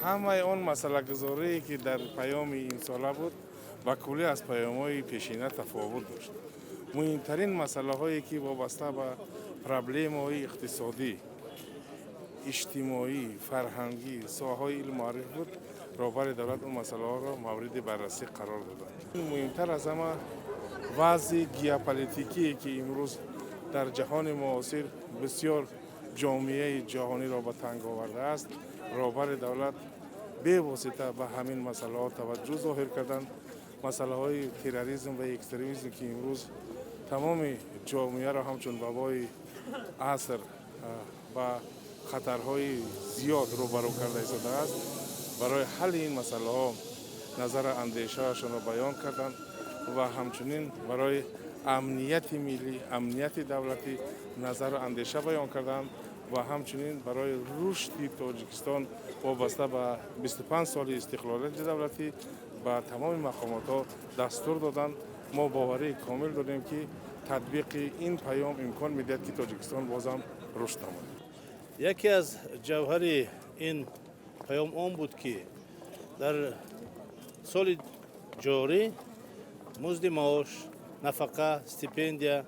Ҳамаи он масъалагузорие, ки дар паёми имсола буд, ба куллӣ аз паёмҳои пешина тафовут дошт. Муҳимтарин масъалаҳое, ки вобаста ба проблемаҳои иқтисодӣ, иҷтимоӣ, фарҳангӣ, соҳаҳои илму маориф буд, роҳбари давлат он масъалаҳоро мавриди баррасӣ қарор доданд. Муҳимтар аз ҳама вазъи геополитикие, ки имрӯз дар ҷаҳони муосир бисёр ҷомеаи ҷаҳониро ба танг овардааст, роҳбари давлат бевосита ба ҳамин масъалаҳо таваҷҷӯҳ зоҳир карданд. Масъалаҳои терроризм ва экстремизм, ки имрӯз тамоми ҷомеаро ҳамчун вабои аср ба хатарҳои зиёд рӯбарӯ карда истодааст, барои ҳалли ин масъалаҳо назару андешаашонро баён карданд ва ҳамчунин барои амнияти миллӣ, амнияти давлатӣ назару андеша баён карданд ва ҳамчунин барои рушди Тоҷикистон вобаста ба 25 соли истиқлолияти давлатӣ ба тамоми мақомотҳо дастур доданд. Мо боварии комил дорем, ки татбиқи ин паём имкон медиҳад, ки Тоҷикистон бозам рушд намояд. Яке аз ҷавҳари ин паём он буд, ки дар соли ҷорӣ музди маош, нафақа, стипендия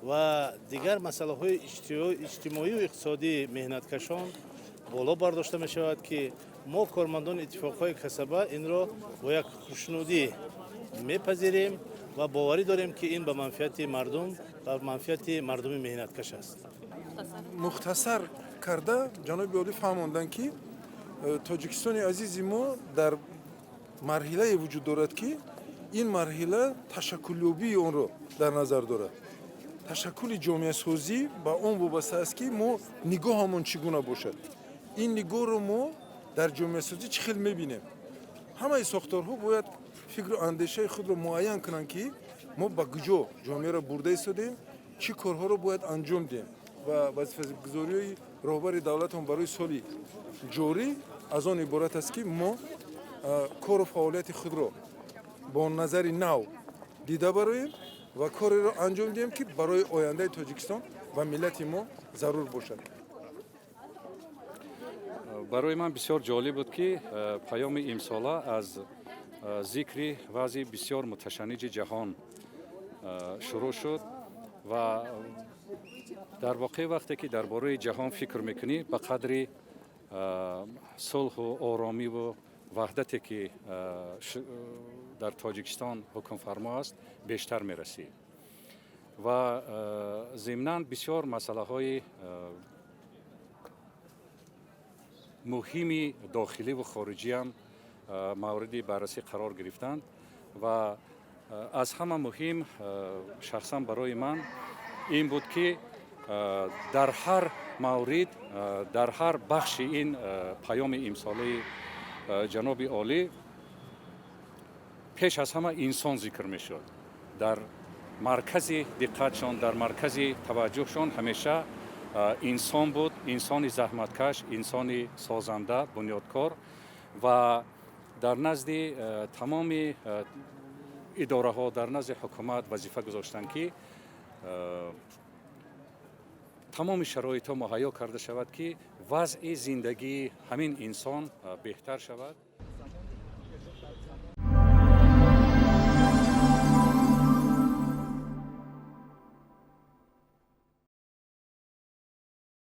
ва дигар масъалаҳои иҷтимоию иқтисодии меҳнаткашон боло бардошта мешавад, ки мо, кормандони иттифоқҳои касаба, инро бо як хушнудӣ мепазирем ва боварӣ дорем, ки ин ба манфиати мардум ва манфиати мардуми меҳнаткаш аст. Мухтасар карда ҷаноби олӣ фаҳмонданд, ки Тоҷикистони азизи мо дар марҳилае вуҷуд дорад, ки ин марҳила ташаккулёбии онро дар назар дорад. Ташаккули ҷомеасозӣ ба он вобаста аст, ки мо нигоҳамон чӣ гуна бошад, ин нигоҳро мо дар ҷомеасозӣ чӣ хел мебинем. Ҳамаи сохторҳо бояд фикру андешаи худро муайян кунанд, ки мо ба куҷо ҷомеаро бурда истодем, чӣ корҳоро бояд анҷом диҳем. Ва вазифагузориҳои роҳбари давлатон барои соли ҷорӣ аз он иборат аст, ки мо кору фаъолияти худро бо назари нав дида бароем ва кореро анҷом диҳем, ки барои ояндаи Тоҷикистон ва миллати мо зарур бошад. Барои ман бисёр ҷолиб буд, ки паёми имсола аз зикри вазъи бисёр муташанниҷи ҷаҳон шурӯъ шуд. Ва дар воқеъ, вақте ки дар бораи ҷаҳон фикр мекунӣ, ба қадри сулҳу оромиву ваҳдате, ки дар Тоҷикистон ҳукмфармо аст, бештар мерасӣ. Ва зимнан бисёр масъалаҳои муҳими дохиливу хориҷиам мавриди баррасӣ қарор гирифтанд. Ва аз ҳама муҳим шахсан барои ман ин буд, ки дар ҳар маврид, дар ҳар бахши ин паёми имсолаи ҷаноби олӣ пеш аз ҳама инсон зикр мешуд. Дар маркази диққатшон, дар маркази таваҷҷӯҳшон ҳамеша инсон буд, инсони заҳматкаш, инсони созанда, бунёдкор. Ва дар назди тамоми идораҳо, дар назди ҳукумат вазифа гузоштанд, ки тамоми шароитҳо муҳайё карда шавад, ки вазъи зиндагии ҳамин инсон беҳтар шавад.